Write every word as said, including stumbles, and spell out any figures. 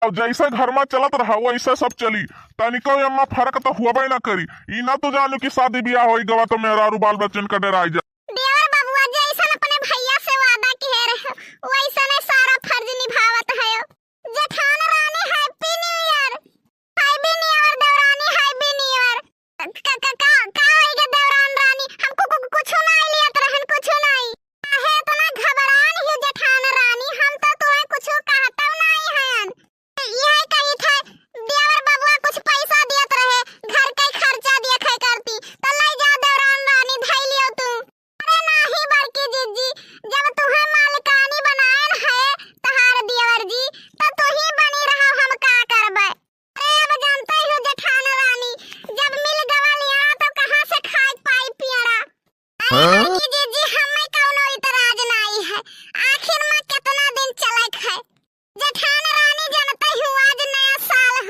अब जैसे घर में चलत रहा, वैसे सब चली। तनिको एम्मा फर्क तो हुआ ना करी। ई ना तू जानू कि शादी ब्याह होई गवा तो मेहरारू बाल बच्चन का डराई जा। देवर बबुआ, जैसन अपने भैया से वादा किहे रहे, वैसन